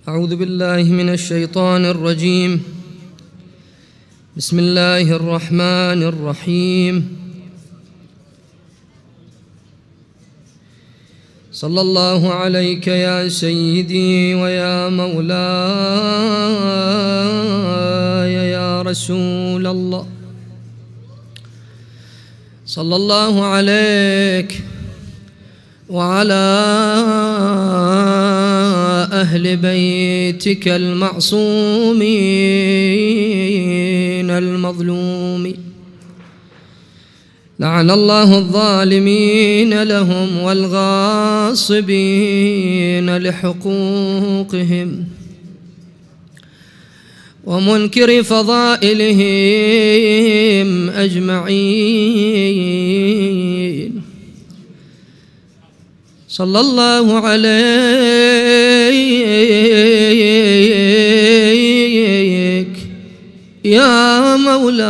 أعوذ بالله من الشيطان الرجيم. بسم الله الرحمن الرحيم. صلى الله عليك يا سيدي ويا مولاي يا رسول الله. صلى الله عليك وعلى أهل بيتك المعصومين المظلومين. لعن الله الظالمين لهم والغاصبين لحقوقهم ومنكر فضائلهم أجمعين. صلى الله عليك يا مولاي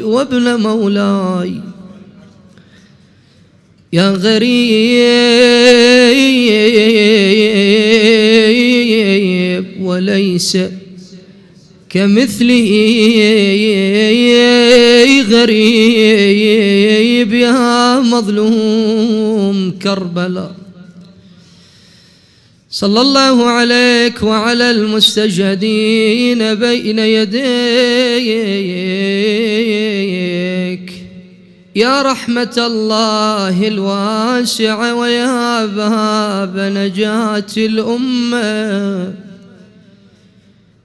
وابن مولاي يا غريب وليس كمثله غريب يا مظلوم كربلاء. صلى الله عليك وعلى المستشهدين بين يديك يا رحمة الله الواسعة ويا باب نجاة الأمة.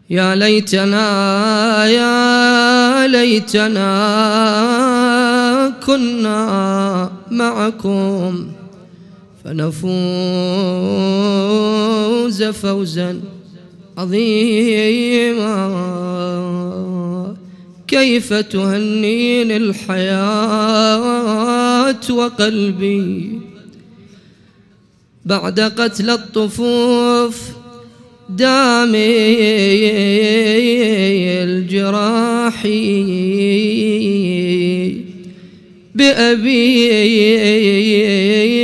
يا ليتنا كنا معكم فنفوز فوزا عظيما. كيف تهنين الحياة وقلبي بعد قتل الطفوف دامي الجراح بأبي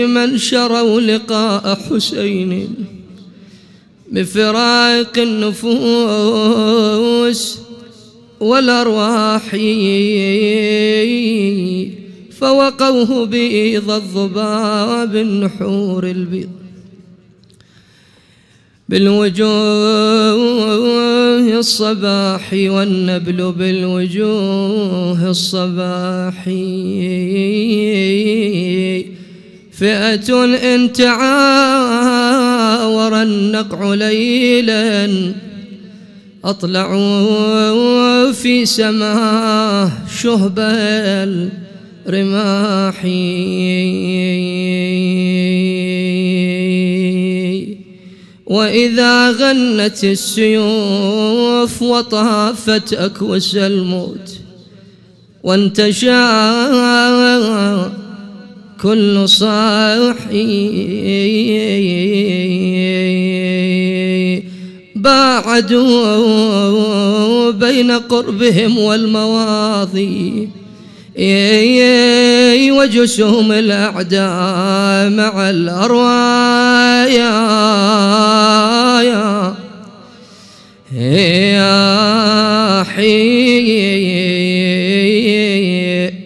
من شروا لقاء حسين بفراق النفوس والأرواح فوقوه بيض الضباب النحور البيض بالوجوه الصباح والنبل بالوجوه الصباح. فئة إن تعاور النقع ليلا أطلعوا في سماه شهب الرماح. وإذا غنت السيوف وطافت أكوس الموت وانتشى كل صاحي باعدوا بين قربهم والمواضي وجسوم الأعداء مع الأروايا يا حي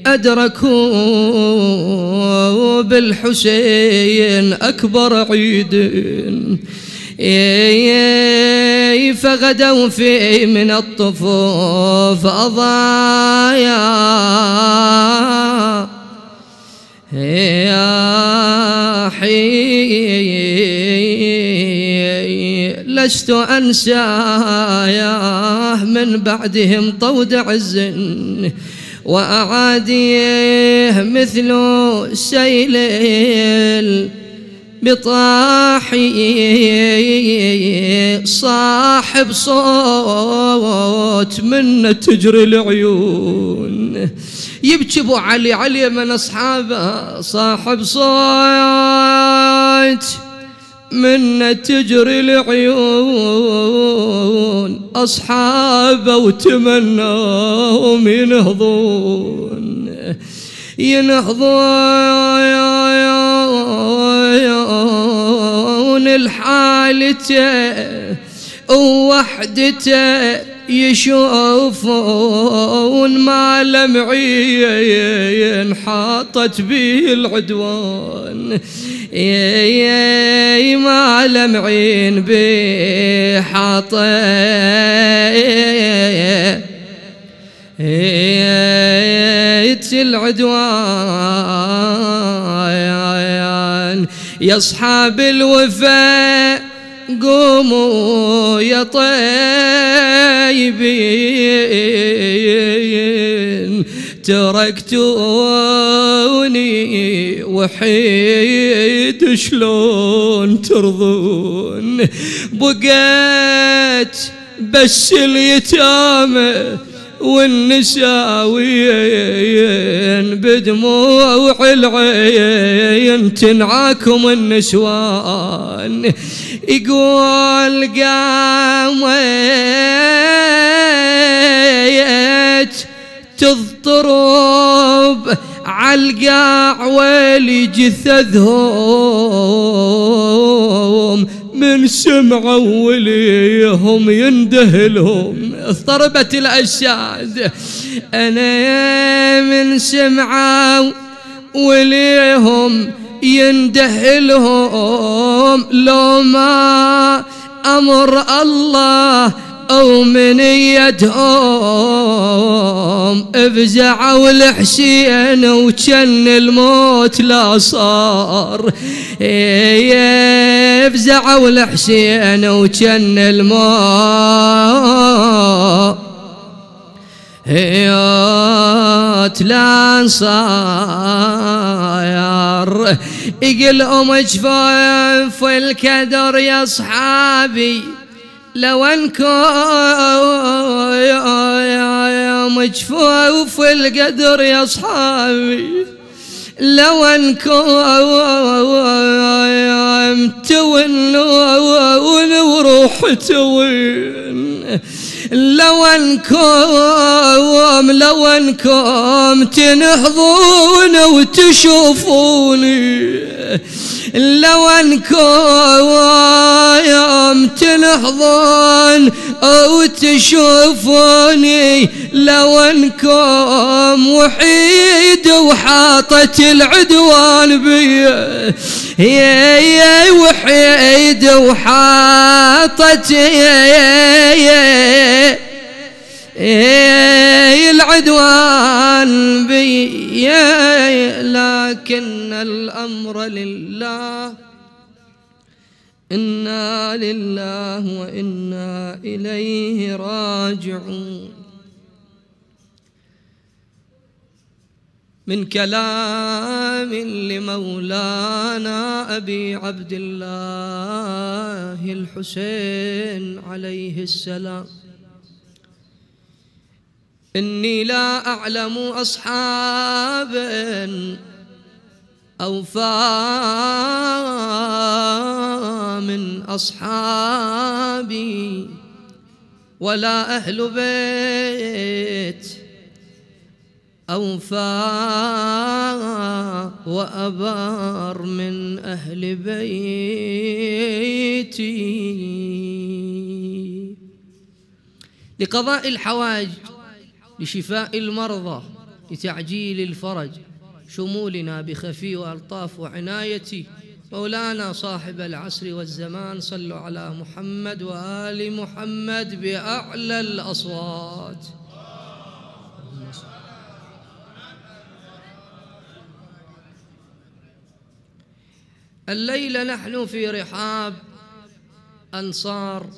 أدركوا بالحسين أكبر عيد فغدوا فيه من الطفوف أضايا يا حي لست أنساه من بعدهم طود عز وأعاديه مثل سيل بطاحي صاحب صوت منه تجري العيون يبكي ابو علي من اصحابه صاحب صوت منه تجري العيون اصحابه وتمناهم ينهضون لحالته ووحدته يشوفون ما لمعين حاطت به العدوان ما لمعين به حاطت العدوان. يا أصحاب الوفاء قوموا يا طيبين تركتوني وحيد شلون ترضون بقيت بس اليتامى والنساوين بدموع العين تنعاكم النسوان. يقول قامت تضطرب عالقاع ويلي جثثهم من سمعوا وليهم يندهلهم. اضطربت الأجساد أنا من سمعوا وليهم يندهلهم لو ما أمر الله أو من يدهم افزعوا الحسين وكان الموت لا صار. افزعوا الحسين وكان الموت لا صار. يقلهم جفاف الكدر يا أصحابي لو انكم مجفوف القدر يا أصحابي لو انكم تونون وروح توين لو انكم تنهضون وتشوفوني لو انكم تنهضون او تشوفوني لو انكم وحيد وحاطت العدوان بي وحيد وحاطت العدوان بي. لكن الأمر لله إنا لله وإنا إليه راجعون. من كلام لمولانا أبي عبد الله الحسين عليه السلام. إني لا أعلم أصحابا أوفى من أصحابي ولا أهل بيت أوفى وأبار من أهل بيتي. لقضاء الحوائج لشفاء المرضى لتعجيل الفرج شمولنا بخفي وألطاف وعنايتي مولانا صاحب العصر والزمان صلوا على محمد وآل محمد بأعلى الأصوات. الليلة نحن في رحاب أنصار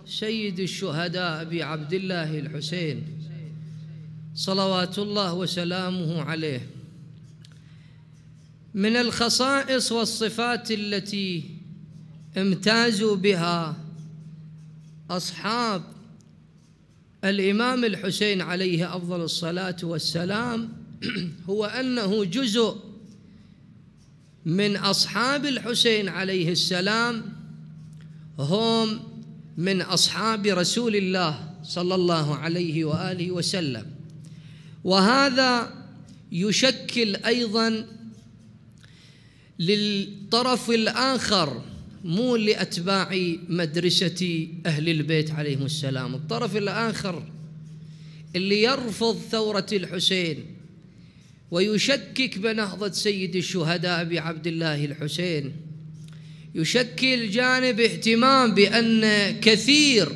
سيد الشهداء أبي عبد الله الحسين صلوات الله وسلامه عليه. من الخصائص والصفات التي امتازوا بها أصحاب الإمام الحسين عليه أفضل الصلاة والسلام هو أنه جزء من أصحاب الحسين عليه السلام هم من أصحاب رسول الله صلى الله عليه وآله وسلم. وهذا يشكل أيضاً للطرف الآخر مو لأتباع مدرسة أهل البيت عليهم السلام. الطرف الآخر اللي يرفض ثورة الحسين ويشكك بنهضة سيد الشهداء أبي عبد الله الحسين، يشكل جانب اهتمام بأن كثير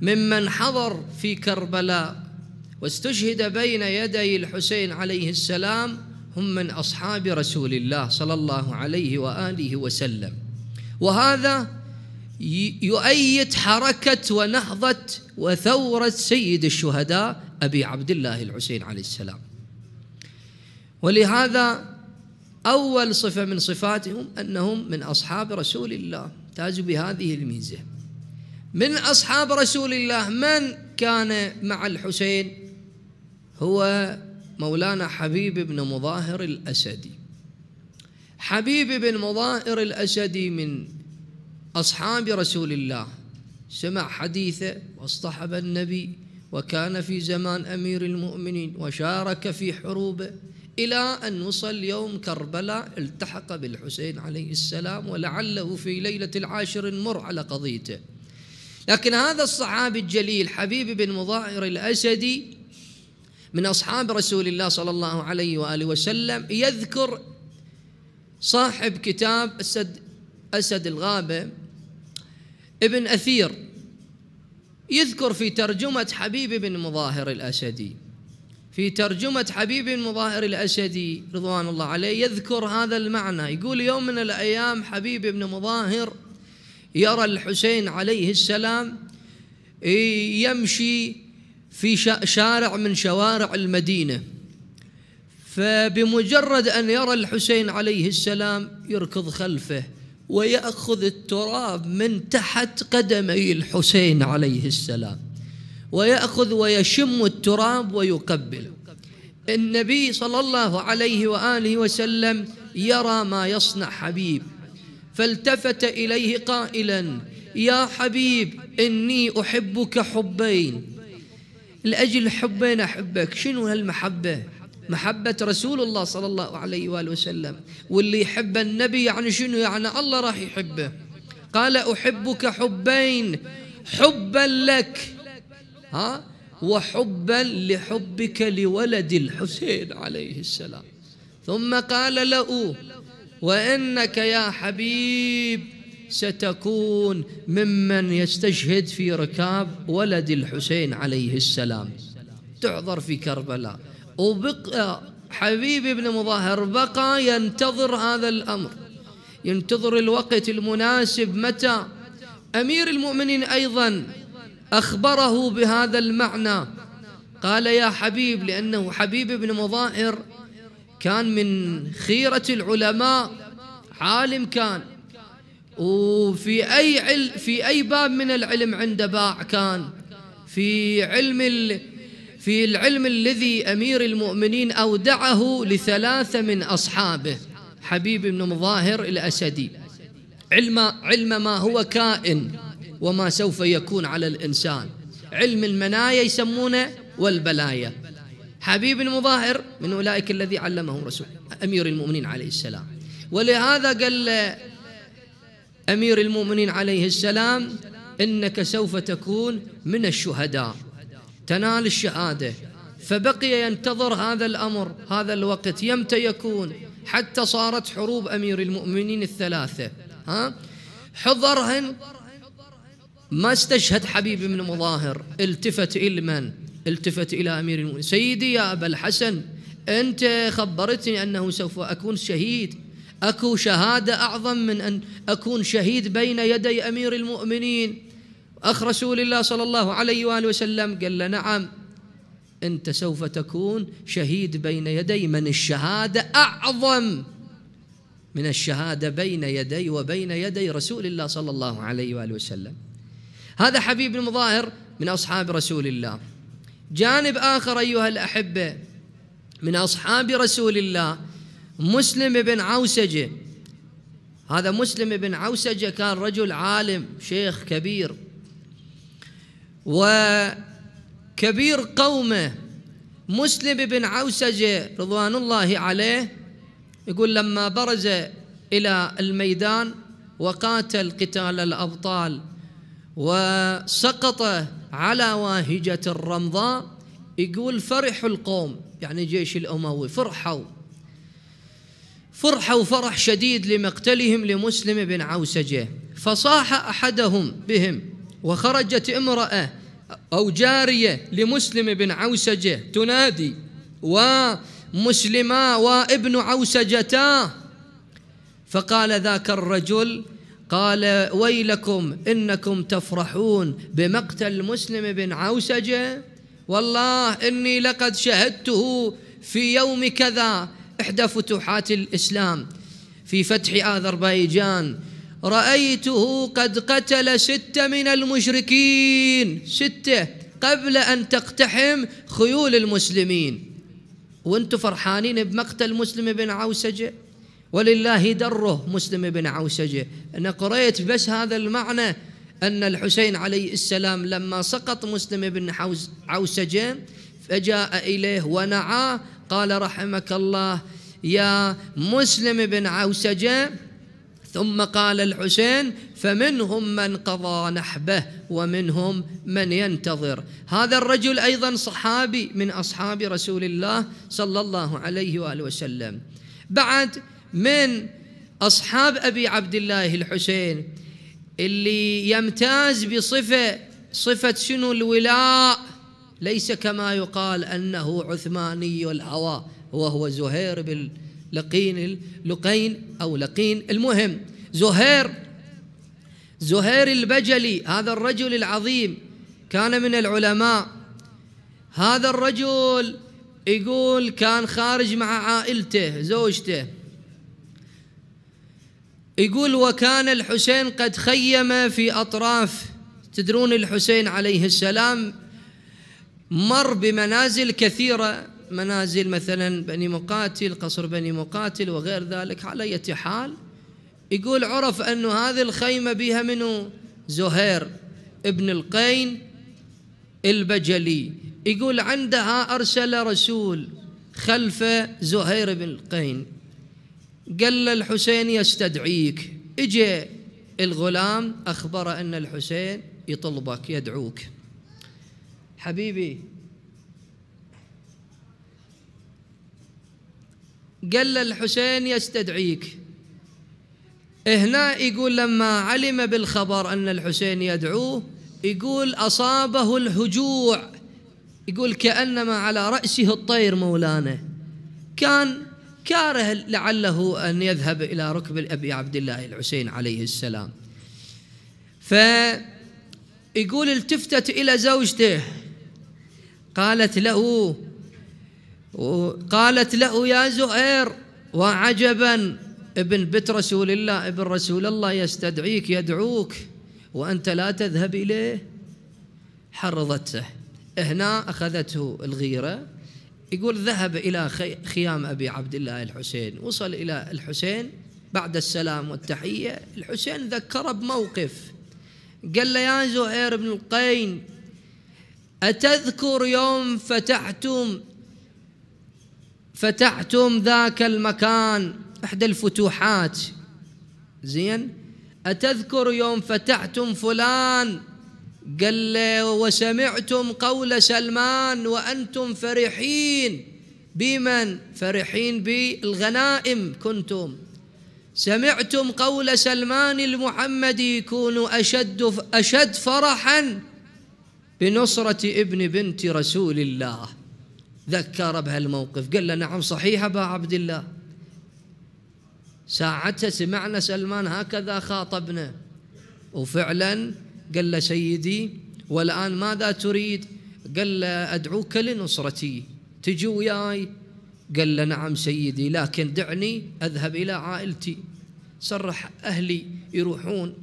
ممن حضر في كربلاء واستشهد بين يدي الحسين عليه السلام هم من أصحاب رسول الله صلى الله عليه وآله وسلم، وهذا يؤيد حركة ونهضة وثورة سيد الشهداء أبي عبد الله الحسين عليه السلام. ولهذا أول صفة من صفاتهم أنهم من أصحاب رسول الله، تاجوا بهذه الميزة. من أصحاب رسول الله من كان مع الحسين؟ هو مولانا حبيب بن مظاهر الأسدي. حبيب بن مظاهر الأسدي من أصحاب رسول الله، سمع حديثه واصطحب النبي وكان في زمان أمير المؤمنين وشارك في حروبه إلى أن وصل يوم كربلاء التحق بالحسين عليه السلام، ولعله في ليلة العاشر نمر على قضيته. لكن هذا الصحابي الجليل حبيب بن مظاهر الأسدي من أصحاب رسول الله صلى الله عليه وآله وسلم. يذكر صاحب كتاب أسد الغابة ابن أثير، يذكر في ترجمة حبيب بن مظاهر الأسدي، في ترجمة حبيب بن مظاهر الأسدي رضوان الله عليه يذكر هذا المعنى. يقول يوم من الأيام حبيب بن مظاهر يرى الحسين عليه السلام يمشي في شارع من شوارع المدينة، فبمجرد أن يرى الحسين عليه السلام يركض خلفه ويأخذ التراب من تحت قدمي الحسين عليه السلام، ويأخذ ويشم التراب ويقبل. النبي صلى الله عليه وآله وسلم يرى ما يصنع حبيب، فالتفت إليه قائلا: يا حبيب إني أحبك حبين، لأجل حبين أحبك. شنو هالمحبة؟ محبة رسول الله صلى الله عليه وآله وسلم، واللي يحب النبي يعني شنو؟ يعني الله راح يحبه. قال: أحبك حبين، حبا لك وحبا لحبك لولد الحسين عليه السلام. ثم قال له: وإنك يا حبيب ستكون ممن يستشهد في ركاب ولد الحسين عليه السلام، تعذر في كربلاء. وبقى حبيب بن مظاهر بقى ينتظر هذا الأمر، ينتظر الوقت المناسب. متى؟ أمير المؤمنين أيضا أخبره بهذا المعنى، قال: يا حبيب، لأنه حبيب بن مظاهر كان من خيرة العلماء، عالم كان، وفي في أي باب من العلم عنده باع، كان في العلم الذي أمير المؤمنين أودعه لثلاثة من أصحابه حبيب بن مظاهر الأسدي، علم ما هو كائن وما سوف يكون على الإنسان، علم المنايا يسمونه والبلايا. حبيب بن مظاهر من أولئك الذي علمه رسول أمير المؤمنين عليه السلام. ولهذا قال أمير المؤمنين عليه السلام: إنك سوف تكون من الشهداء، تنال الشهادة. فبقي ينتظر هذا الأمر، هذا الوقت يمتى يكون، حتى صارت حروب أمير المؤمنين الثلاثة حضرهن. ما استشهد حبيب بن مظاهر، التفت إلى من؟ التفت إلى أمير المؤمنين: سيدي يا أبا الحسن، أنت خبرتني أنه سوف أكون شهيد، أكو شهادة أعظم من أن أكون شهيد بين يدي أمير المؤمنين أخ رسول الله صلى الله عليه وآله وسلم؟ قال له: نعم، أنت سوف تكون شهيد بين يدي من الشهادة أعظم من الشهادة بين يدي وبين يدي رسول الله صلى الله عليه وآله وسلم. هذا حبيب بن مظاهر من أصحاب رسول الله. جانب آخر أيها الأحبة من أصحاب رسول الله مسلم بن عوسجة. هذا مسلم بن عوسجة كان رجل عالم، شيخ كبير وكبير قومه. مسلم بن عوسجة رضوان الله عليه يقول: لما برز إلى الميدان وقاتل قتال الأبطال وسقط على واهجة الرمضاء، يقول فرح القوم يعني جيش الأموي فرحوا فرح شديد لمقتلهم لمسلم بن عوسجة، فصاح أحدهم بهم وخرجت امرأة أو جارية لمسلم بن عوسجة تنادي ومسلما وابن عوسجتا، فقال ذاك الرجل قال ويلكم إنكم تفرحون بمقتل مسلم بن عوسجة، والله إني لقد شهدته في يوم كذا إحدى فتوحات الإسلام في فتح أذربيجان، رأيته قد قتل 6 من المشركين، 6 قبل أن تقتحم خيول المسلمين، وانتم فرحانين بمقتل مسلم بن عوسجة؟ ولله دره مسلم بن عوسجة. أنا قرأت بس هذا المعنى أن الحسين عليه السلام لما سقط مسلم بن عوسجة فجاء إليه ونعاه قال رحمك الله يا مسلم بن عوسجة، ثم قال الحسين فمنهم من قضى نحبه ومنهم من ينتظر. هذا الرجل أيضا صحابي من أصحاب رسول الله صلى الله عليه وآله وسلم. بعد من أصحاب أبي عبد الله الحسين اللي يمتاز صفة شنو الولاء، ليس كما يقال أنه عثماني الهوى وهو زهير لقين أو لقين، المهم زهير البجلي، هذا الرجل العظيم كان من العلماء. هذا الرجل يقول كان خارج مع عائلته زوجته، يقول وكان الحسين قد خيم في أطراف، تدرون الحسين عليه السلام مر بمنازل كثيرة، منازل مثلا بني مقاتل، قصر بني مقاتل وغير ذلك. على أي حال يقول عرف أن هذه الخيمة بها منه زهير ابن القين البجلي، يقول عندها أرسل رسول خلف زهير بن القين قال الحسين يستدعيك. اجى الغلام أخبر أن الحسين يطلبك يدعوك. حبيبي قال الحسين يستدعيك. هنا يقول لما علم بالخبر أن الحسين يدعوه يقول أصابه الهجوع، يقول كأنما على رأسه الطير مولانا، كان كاره لعله أن يذهب إلى ركب أبي عبد الله الحسين عليه السلام. فيقول التفتت إلى زوجته قالت له يا زهير وعجبا ابن بنت رسول الله، ابن رسول الله يستدعيك يدعوك وأنت لا تذهب إليه. حرضته. هنا أخذته الغيرة. يقول ذهب إلى خيام أبي عبد الله الحسين، وصل إلى الحسين بعد السلام والتحية. الحسين ذكر بموقف، قال له يا زهير بن القين أتذكر يوم فتحتم ذاك المكان إحدى الفتوحات؟ زين، أتذكر يوم فتحتم فلان؟ قال له وسمعتم قول سلمان وأنتم فرحين بمن؟ فرحين بالغنائم كنتم. سمعتم قول سلمان المحمدي يكون أشد فرحا بنصرة ابن بنت رسول الله. ذكر بهالموقف. قال له نعم صحيح أبا عبد الله، ساعتها سمعنا سلمان هكذا خاطبنا. وفعلا قال له سيدي والآن ماذا تريد؟ قال له أدعوك لنصرتي، تجي وياي؟ قال له نعم سيدي، لكن دعني أذهب إلى عائلتي، صرح أهلي يروحون.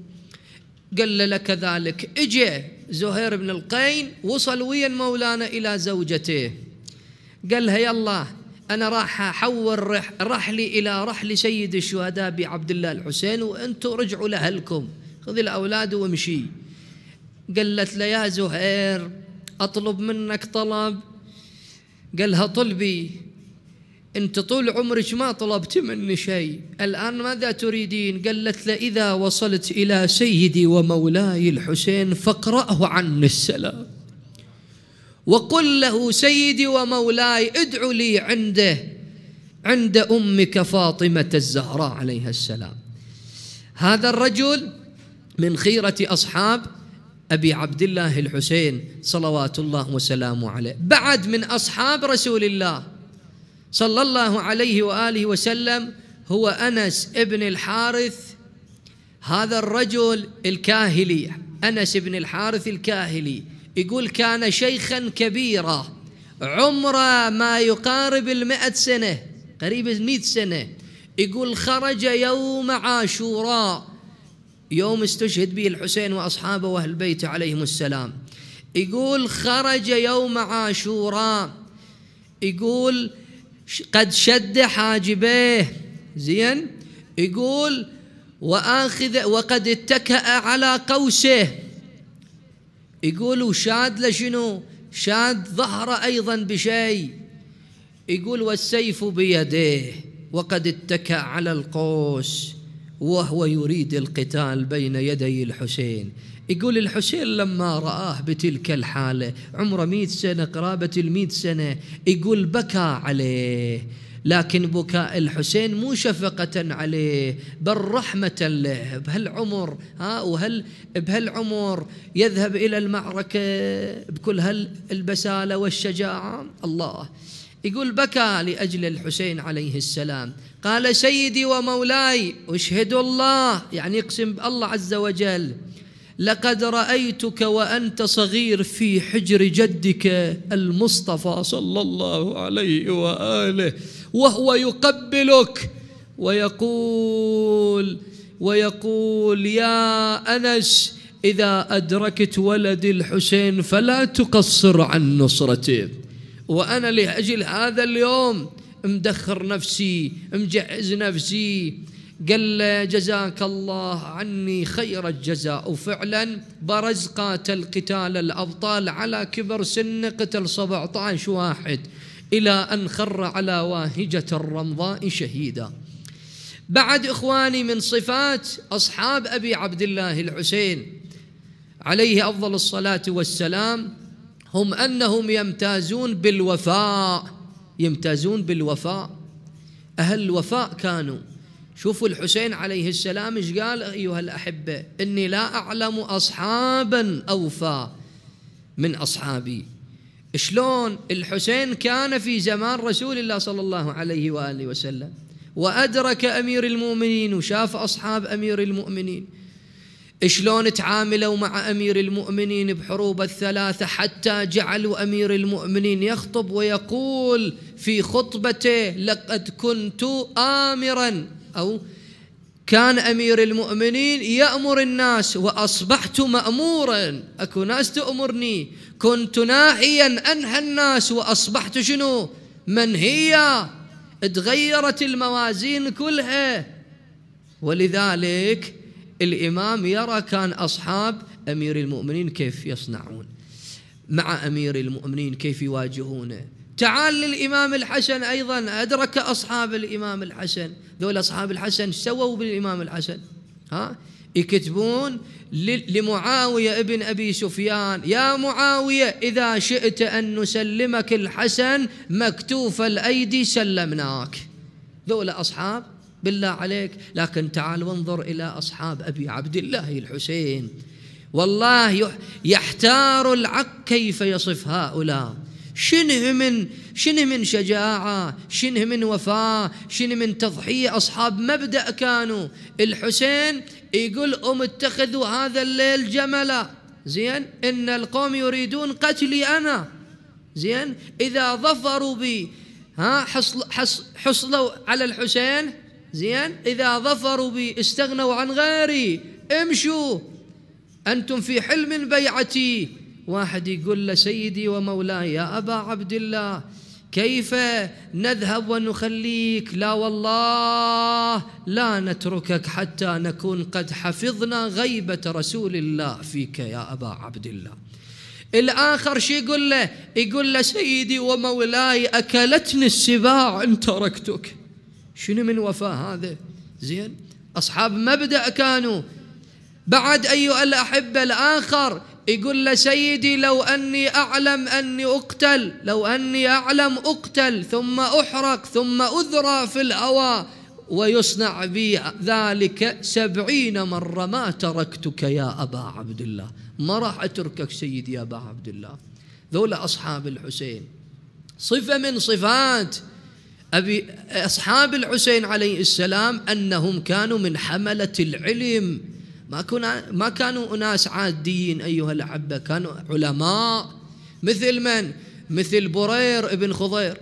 قال له لك ذلك. اجى زهير بن القين وصل ويا مولانا إلى زوجته، قال لها يلا أنا راح أحول رحلي إلى رحل سيد الشهداء أبي عبد الله الحسين، وأنتم رجعوا لأهلكم، خذي الأولاد وامشي. قالت له يا زهير أطلب منك طلب. قال لها طلبي. أنت طول عمرك ما طلبت مني شيء، الآن ماذا تريدين؟ قالت له إذا وصلت إلى سيدي ومولاي الحسين فاقرأه عني السلام، وقل له سيدي ومولاي ادعو لي عند أمك فاطمة الزهراء عليها السلام. هذا الرجل من خيرة أصحاب أبي عبد الله الحسين صلوات الله وسلامه عليه. بعد من أصحاب رسول الله صلى الله عليه وآله وسلم هو أنس ابن الحارث. هذا الرجل الكاهلي أنس بن الحارث الكاهلي يقول كان شيخا كبيرا عمره ما يقارب 100 سنة، قريب 100 سنة. يقول خرج يوم عاشوراء، يوم استشهد به الحسين وأصحابه وأهل البيت عليهم السلام. يقول خرج يوم عاشوراء، يقول قد شد حاجبيه، زين، يقول وقد اتكأ على قوسه، يقول وشاد لشنو؟ شاد ظهره أيضا بشيء، يقول والسيف بيديه وقد اتكأ على القوس وهو يريد القتال بين يدي الحسين. يقول الحسين لما رآه بتلك الحالة عمره 100 سنة، قرابة 100 سنة، يقول بكى عليه، لكن بكاء الحسين مو شفقة عليه بل رحمة له. بهالعمر بهالعمر يذهب إلى المعركة بكل هالبسالة والشجاعة. الله يقول بكى لأجل الحسين عليه السلام. قال سيدي ومولاي أشهد الله، يعني يقسم بالله عز وجل، لقد رأيتك وأنت صغير في حجر جدك المصطفى صلى الله عليه وآله وهو يقبلك ويقول يا أنس إذا أدركت ولد الحسين فلا تقصر عن نصرته، وأنا لأجل هذا اليوم مدخر نفسي مجهز نفسي. قال جزاك الله عني خير الجزاء، وفعلا برز قاتل قتال الأبطال على كبر سن، قتل 17 واحد إلى أن خر على واهجة الرمضاء شهيدا. بعد إخواني من صفات أصحاب أبي عبد الله الحسين عليه أفضل الصلاة والسلام هم أنهم يمتازون بالوفاء. أهل الوفاء كانوا. شوفوا الحسين عليه السلام إيش قال أيها الأحبة؟ إني لا أعلم أصحابا أوفى من أصحابي. شلون الحسين كان في زمان رسول الله صلى الله عليه وآله وسلم وأدرك أمير المؤمنين وشاف أصحاب أمير المؤمنين، شلون تعاملوا مع أمير المؤمنين بحروب الثلاثة، حتى جعلوا أمير المؤمنين يخطب ويقول في خطبته لقد كنت آمرا، أو كان أمير المؤمنين يأمر الناس وأصبحت مأمورا. أكو ناس تأمرني، كنت ناهيا أنهى الناس وأصبحت شنو؟ منهيا. تغيرت الموازين كلها. ولذلك الإمام يرى كان أصحاب أمير المؤمنين كيف يصنعون مع أمير المؤمنين، كيف يواجهونه. تعال للإمام الحسن أيضا، أدرك أصحاب الإمام الحسن. ذول أصحاب الحسن سووا بالإمام الحسن، يكتبون لمعاوية ابن أبي سفيان يا معاوية إذا شئت أن نسلمك الحسن مكتوف الأيدي سلمناك. ذول أصحاب بالله عليك. لكن تعال وانظر إلى أصحاب أبي عبد الله الحسين، والله يحتار العقل كيف يصف هؤلاء. شنه من شجاعة، شنه من وفاء، شنه من تضحية. أصحاب مبدأ كانوا. الحسين يقول اتخذوا هذا الليل جملا، زين، إن القوم يريدون قتلي أنا، زين، إذا ظفروا بي حصلوا على الحسين، زين، إذا ظفروا بي استغنوا عن غيري، امشوا أنتم في حلم بيعتي. واحد يقول له سيدي ومولاي يا أبا عبد الله كيف نذهب ونخليك؟ لا والله لا نتركك حتى نكون قد حفظنا غيبة رسول الله فيك يا أبا عبد الله. الآخر شو يقول له؟ يقول له سيدي ومولاي أكلتني السباع إن تركتك. شنو من وفاء هذا؟ زين، أصحاب مبدأ كانوا. بعد أيها الأحبة الآخر يقول له سيدي لو أني أعلم أني أقتل، لو أني أعلم أقتل ثم أحرق ثم أذرى في الهواء ويصنع بي ذلك 70 مرة ما تركتك يا أبا عبد الله، ما راح أتركك سيدي يا أبا عبد الله. ذولا أصحاب الحسين. صفة من صفات أصحاب الحسين عليه السلام أنهم كانوا من حملة العلم، ما كانوا أناس عاديين أيها الأحبة، كانوا علماء. مثل من؟ مثل برير ابن خضير.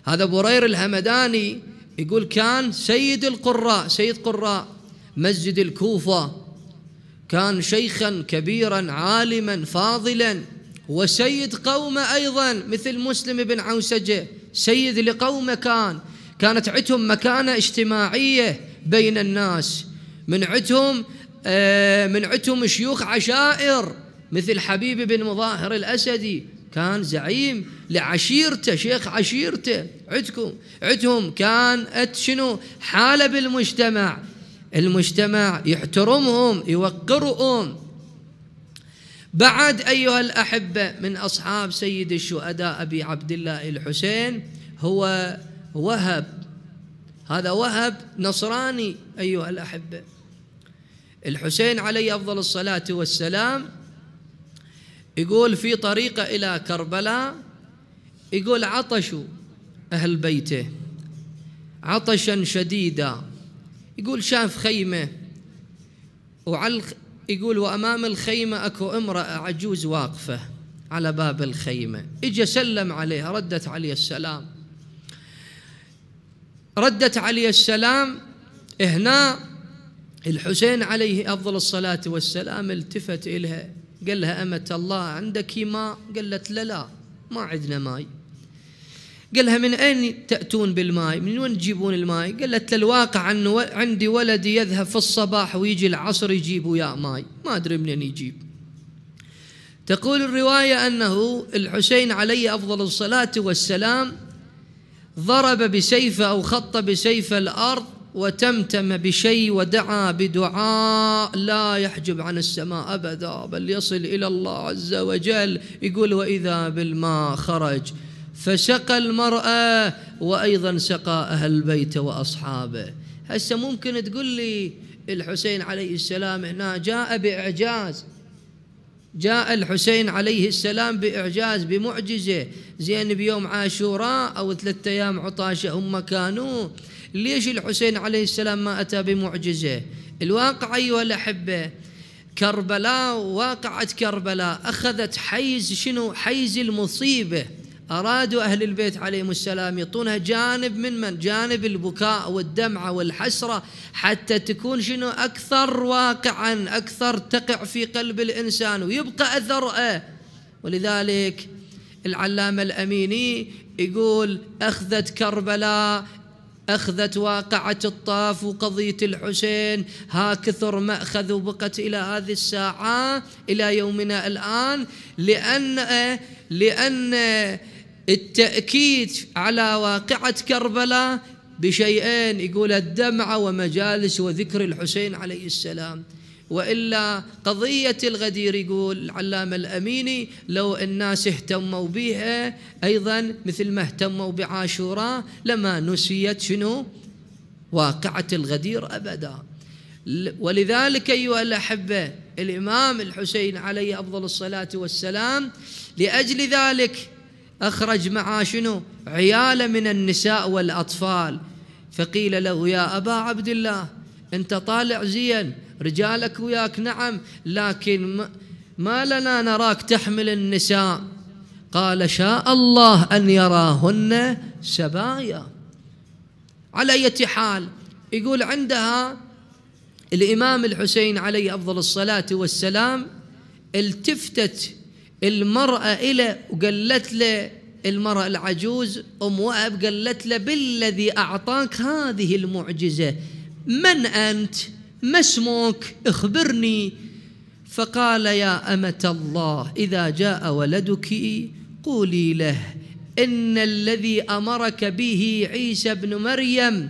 هذا برير الهمداني يقول كان سيد القراء، سيد قراء مسجد الكوفة، كان شيخا كبيرا عالما فاضلا، وسيد قومه أيضا مثل مسلم بن عوسجة، سيد لقومه. كانت عندهم مكانة اجتماعية بين الناس، من عندهم شيوخ عشائر مثل حبيب بن مظاهر الأسدي، كان زعيم لعشيرته، شيخ عشيرته. عندهم كانت شنو حالة بالمجتمع، المجتمع يحترمهم يوقرهم. بعد أيها الأحبة من أصحاب سيد الشهداء أبي عبد الله الحسين هو وهب. هذا وهب نصراني أيها الأحبة. الحسين عليه أفضل الصلاة والسلام يقول في طريقة إلى كربلاء، يقول عطشوا أهل بيته عطشا شديدا، يقول شاف خيمة يقول وأمام الخيمة أكو امرأة عجوز واقفة على باب الخيمة، إجا سلم عليها، ردت عليه السلام، ردت عليه السلام. هنا الحسين عليه أفضل الصلاة والسلام التفت إليها قال لها أمة الله عندك ماء؟ قالت لا ما عندنا ماء. قال لها من أين تأتون بالماء؟ من وين تجيبون الماء؟ قالت الواقع أنه عندي ولدي يذهب في الصباح ويجي العصر يجيب وياه ماء، ما أدري منين يجيب. تقول الرواية أنه الحسين عليه أفضل الصلاة والسلام ضرب بسيفه أو خط بسيف الأرض وتمتم بشيء ودعا بدعاء لا يحجب عن السماء أبدا بل يصل إلى الله عز وجل. يقول وإذا بالماء خرج فسقى المرأة وأيضا سقى أهل البيت وأصحابه. هسه ممكن تقول لي الحسين عليه السلام هنا جاء بإعجاز، جاء الحسين عليه السلام بإعجاز بمعجزة. زين بيوم عاشوراء أو 3 أيام عطاشة هم كانوا، ليش الحسين عليه السلام ما أتى بمعجزة؟ الواقع أيها الأحبة كربلاء، واقعة كربلاء أخذت حيز شنو؟ حيز المصيبة. أرادوا أهل البيت عليهم السلام يعطونها جانب من جانب البكاء والدمعة والحسرة، حتى تكون شنو؟ أكثر واقعا، أكثر تقع في قلب الإنسان ويبقى أثرها. ولذلك العلامة الأميني يقول أخذت كربلاء، أخذت واقعة الطاف وقضية الحسين ها كثر مأخذ وبقت إلى هذه الساعة إلى يومنا الآن، لأن التأكيد على واقعة كربلاء بشيئين، يقول الدمعة ومجالس وذكر الحسين عليه السلام. وإلا قضية الغدير يقول العلامة الأميني لو الناس اهتموا بها أيضا مثل ما اهتموا بعاشوراء لما نسيت شنو؟ واقعة الغدير أبدا. ولذلك أيها الأحبة الإمام الحسين عليه أفضل الصلاة والسلام لأجل ذلك أخرج معه شنو؟ عيال من النساء والأطفال. فقيل له يا أبا عبد الله أنت طالع زين، رجالك وياك نعم، لكن ما لنا نراك تحمل النساء. قال شاء الله أن يراهن سبايا. على أي حال يقول عندها الإمام الحسين عليه أفضل الصلاة والسلام التفتت المرأة إلى وقالت له، المرأة العجوز أم وهب قالت له بالذي أعطاك هذه المعجزة من أنت؟ ما اسمك؟ اخبرني. فقال يا أمة الله إذا جاء ولدك قولي له إن الذي أمرك به عيسى بن مريم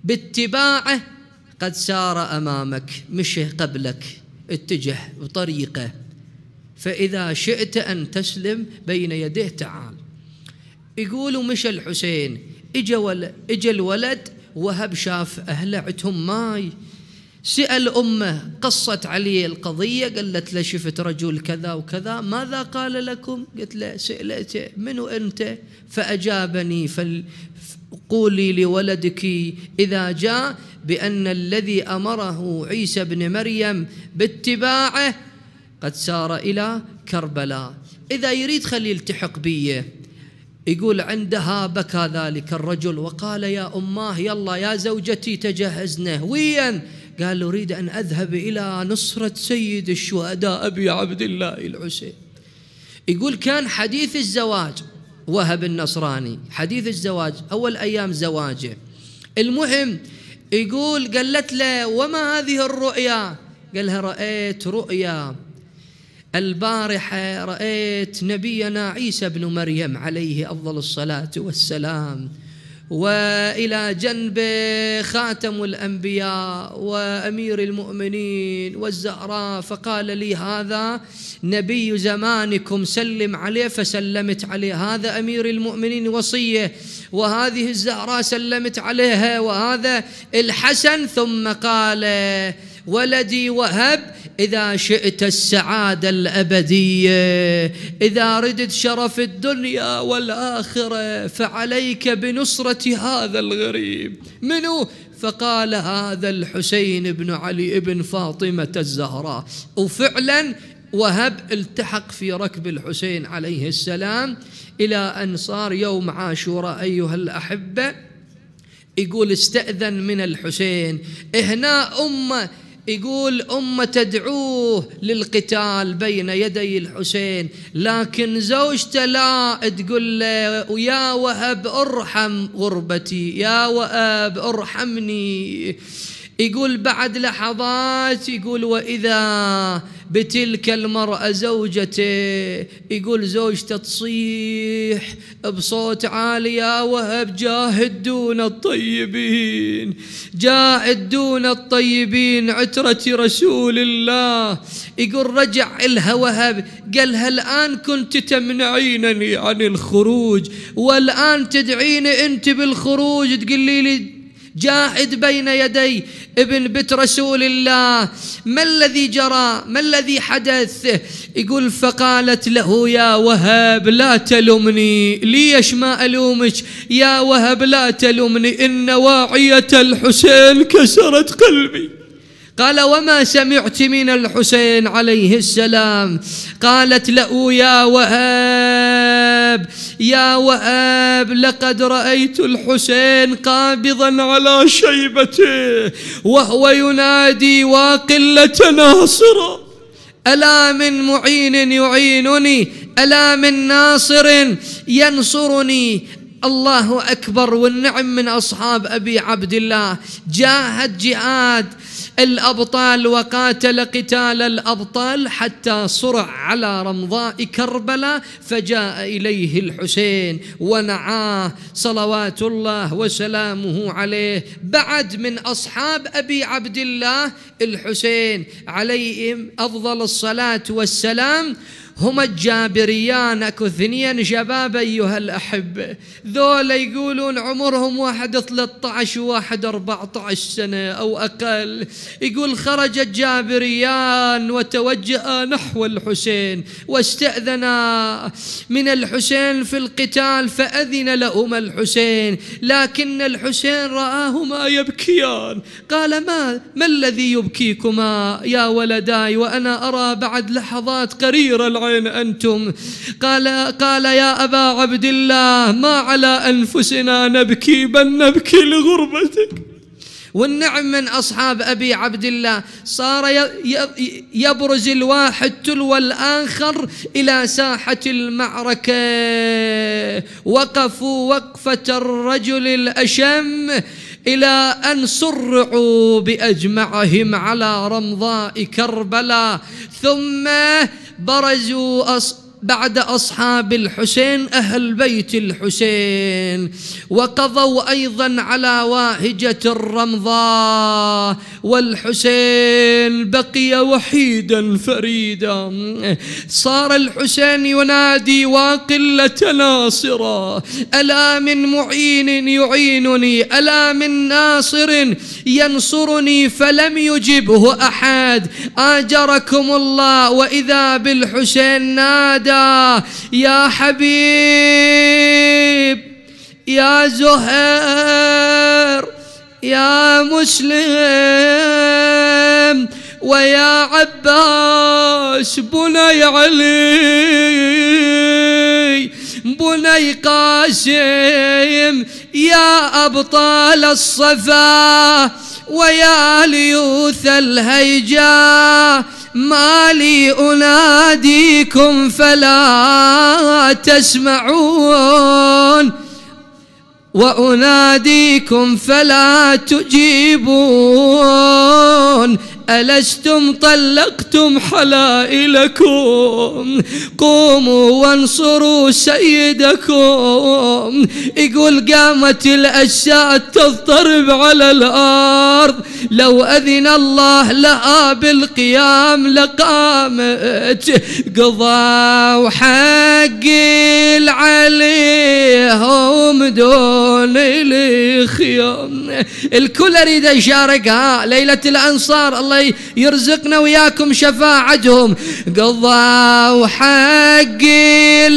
باتباعه قد سار أمامك، مشي قبلك، اتجه بطريقه، فإذا شئت أن تسلم بين يديه تعال. يقولوا مشى الحسين، إجا الولد، وهب شاف أهله عندهم ماي، سأل أمه، قصت عليه القضية، قالت له شفت رجل كذا وكذا، ماذا قال لكم؟ قلت له سألته منو أنت؟ فأجابني قولي لولدك إذا جاء بأن الذي أمره عيسى بن مريم باتباعه قد سار إلى كربلاء، إذا يريد خلي يلتحق بيه. يقول عندها بكى ذلك الرجل وقال يا أماه يلا يا زوجتي تجهزنا. وين؟ قال أريد أن أذهب إلى نصرة سيد الشهداء أبي عبد الله الحسين. يقول كان حديث الزواج، وهب النصراني حديث الزواج أول أيام زواجه. المهم يقول قالت له وما هذه الرؤيا؟ قالها رأيت رؤيا البارحة، رأيت نبينا عيسى بن مريم عليه أفضل الصلاة والسلام، وإلى جنبه خاتم الأنبياء وأمير المؤمنين والزهراء، فقال لي هذا نبي زمانكم سلم عليه، فسلمت عليه، هذا أمير المؤمنين وصيه، وهذه الزهراء سلمت عليها، وهذا الحسن. ثم قال ولدي وهب إذا شئت السعادة الأبدية، إذا ردت شرف الدنيا والآخرة، فعليك بنصرة هذا الغريب. منو؟ فقال هذا الحسين بن علي بن فاطمة الزهراء. وفعلا وهب التحق في ركب الحسين عليه السلام إلى أن صار يوم عاشوراء. أيها الأحبة، يقول استأذن من الحسين هنا يقول أمه تدعوه للقتال بين يدي الحسين، لكن زوجته لا، تقول له يا وهب ارحم غربتي، يا وهب ارحمني. يقول بعد لحظات يقول وإذا بتلك المرأة زوجته، يقول زوجته تصيح بصوت عالي يا وهب جاهد دون الطيبين، جاهد دون الطيبين عترة رسول الله. يقول رجع إلها وهب قالها الآن كنت تمنعينني عن الخروج، والآن تدعيني أنت بالخروج، تقولي لي جاهد بين يدي ابن بنت رسول الله، ما الذي جرى؟ ما الذي حدث؟ يقول فقالت له يا وهب لا تلومني. ليش ما ألومك يا وهب؟ لا تلومني، إن واعية الحسين كسرت قلبي. قال وما سمعت من الحسين عليه السلام؟ قالت له يا وهب، يا وهب لقد رأيت الحسين قابضا على شيبته وهو ينادي وقلة ناصر، ألا من معين يعينني، ألا من ناصر ينصرني. الله أكبر. والنعم من أصحاب أبي عبد الله، جاهد جهاد الأبطال وقاتل قتال الأبطال حتى صرع على رمضاء كربلاء، فجاء إليه الحسين ونعاه صلوات الله وسلامه عليه. بعد من أصحاب أبي عبد الله الحسين عليهم أفضل الصلاة والسلام هما الجابريان، اكو اثنين شباب أيها الأحبة، ذولا يقولون عمرهم واحد 13 وواحد 14 سنة أو أقل. يقول خرج الجابريان وتوجها نحو الحسين واستأذنا من الحسين في القتال، فأذن لهما الحسين، لكن الحسين رآهما يبكيان. قال ما الذي يبكيكما يا ولداي وأنا أرى بعد لحظات قريرة العين أنتم؟ قال يا أبا عبد الله ما على أنفسنا نبكي، بل نبكي لغربتك. والنعم من أصحاب أبي عبد الله، صار يبرز الواحد تلو الآخر إلى ساحة المعركة، وقفوا وقفة الرجل الأشم. إلى أن سرعوا بأجمعهم على رمضاء كربلاء. ثم برزوا بعد أصحاب الحسين أهل بيت الحسين، وقضوا أيضا على واهجة الرمضاء، والحسين بقي وحيدا فريدا. صار الحسين ينادي وقلة ناصرا، ألا من معين يعينني، ألا من ناصر ينصرني، فلم يجبه أحد. آجركم الله. وإذا بالحسين نادى يا حبيب، يا زهير، يا مسلم، ويا عباس، بني علي، بني قاسم، يا أبطال الصفا، ويا ليوث الهيجا، ما لي أناديكم فلا تسمعون، وأناديكم فلا تجيبون. ألستم طلقتم حلائلكم؟ قوموا وانصروا سيدكم. يقول قامت الأجساد تضطرب على الأرض، لو أذن الله لها بالقيام لقامت. قضوا حق عليهم دون الخيام. الكل يريد يشاركها ليلة الأنصار، الله يرزقنا وياكم شفاعتهم. قضوا حق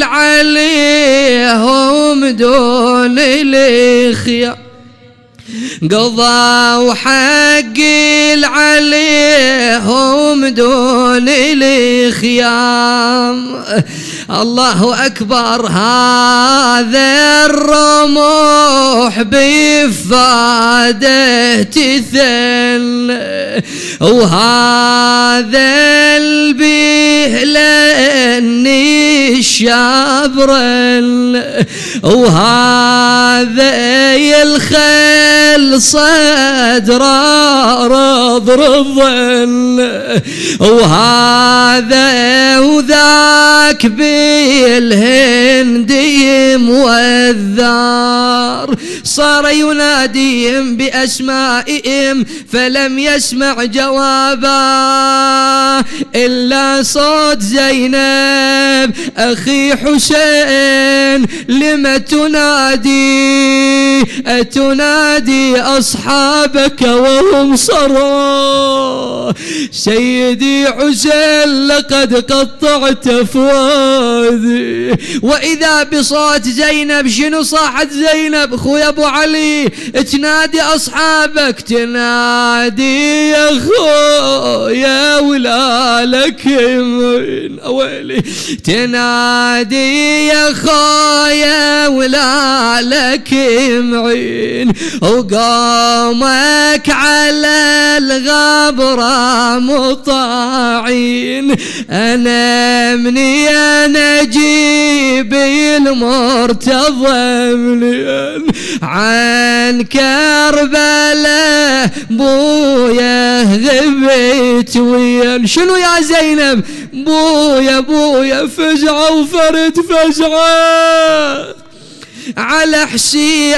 عليهم دون الخيام، قضوا حق عليهم دون الخيام. الله أكبر. هذا الرموح بفاده تثل، وهذا البهلن الشابرل، وهذا الخيل صدر رضرضل، وهذا وذاك بالهندي موذار. صار يناديهم بأسمائهم فلم يسمع جوابا إلا صوت زينب أخي حسين، لم تنادي؟ أتنادي أصحابك وهم صرا؟ سيدي حسين لقد قطعت فؤادي. وإذا بصوت زينب. شنو صاحت زينب؟ خويا أبو علي، تنادي أصحابك، تنادي يا خويا ولا لك يمين، أويلي، تنادي يا خويا ولا لك يمين، وقومك على الغبرة مطاعين. أنا مني أنا جيبي المرتضى منين، عن كربلاء بويا غبيت وين. شنو يا زينب؟ بويا بويا فزعة وفرد فزعة على حسين،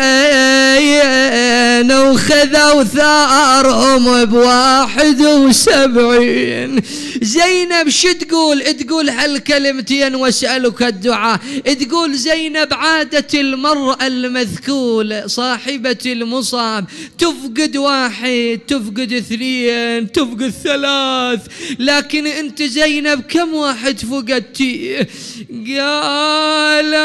وخذوا ثارهم ب71. زينب شو تقول؟ تقول هالكلمتين واسألك الدعاء. تقول زينب عادة المرأة المذكولة صاحبة المصاب تفقد واحد، تفقد اثنين، تفقد ثلاث، لكن انت زينب كم واحد فقدتي؟ قالت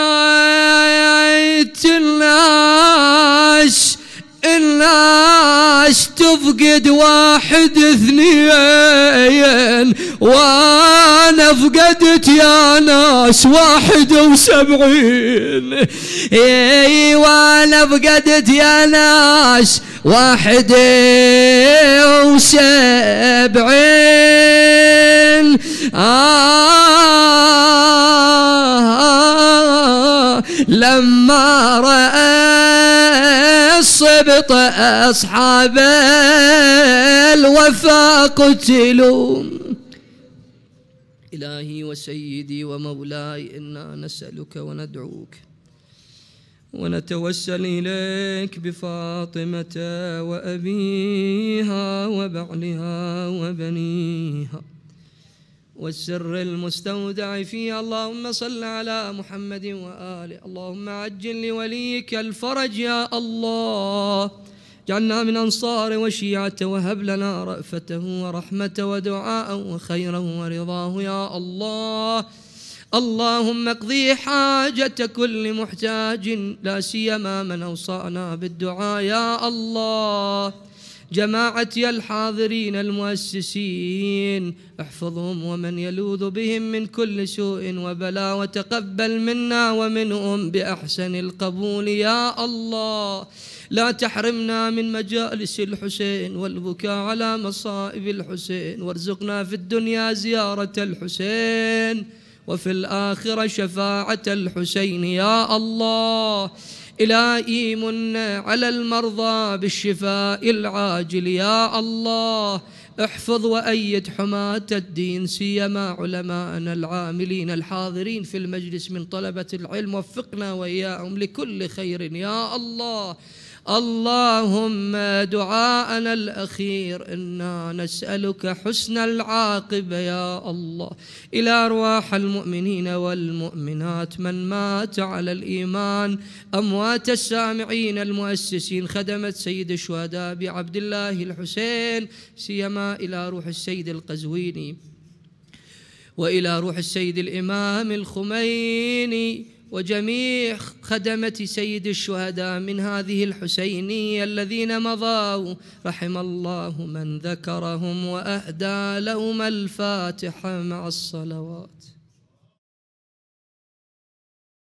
الناس تفقد واحد اثنين، وانا فقدت يا ناس 71. اي وانا فقدت يا ناس 71. لما رأى السبط أصحاب الوفا قتلوا. إلهي وسيدي ومولاي إنا نسألك وندعوك ونتوسل إليك بفاطمة وأبيها وبعلها وبنيها والسر المستودع فيها. اللهم صل على محمد وآله. اللهم عجل لوليك الفرج يا الله. جعلنا من أنصار وشيعته وهب لنا رأفته ورحمته ودعاءه وخيرا ورضاه يا الله. اللهم اقضي حاجة كل محتاج لا سيما من أوصانا بالدعاء يا الله. جماعتي الحاضرين المؤسسين احفظهم ومن يلوذ بهم من كل سوء وبلاء وتقبل منا ومنهم بأحسن القبول يا الله. لا تحرمنا من مجالس الحسين والبكاء على مصائب الحسين، وارزقنا في الدنيا زيارة الحسين وفي الآخرة شفاعة الحسين يا الله. إلهي من على المرضى بالشفاء العاجل يا الله. احفظ وأيد حماة الدين سيما علماءنا العاملين الحاضرين في المجلس من طلبة العلم، وفقنا وإياهم لكل خير يا الله. اللهم دعاءنا الأخير إنا نسألك حسن العاقبة يا الله إلى أرواح المؤمنين والمؤمنات من مات على الإيمان، أموات السامعين المؤسسين خدمة سيد الشهداء أبي عبد الله الحسين، سيما إلى روح السيد القزويني وإلى روح السيد الإمام الخميني وجميع خدمة سيد الشهداء من هذه الحسينية الذين مضوا، رحم الله من ذكرهم وأهدى لهم الفاتحة مع الصلوات.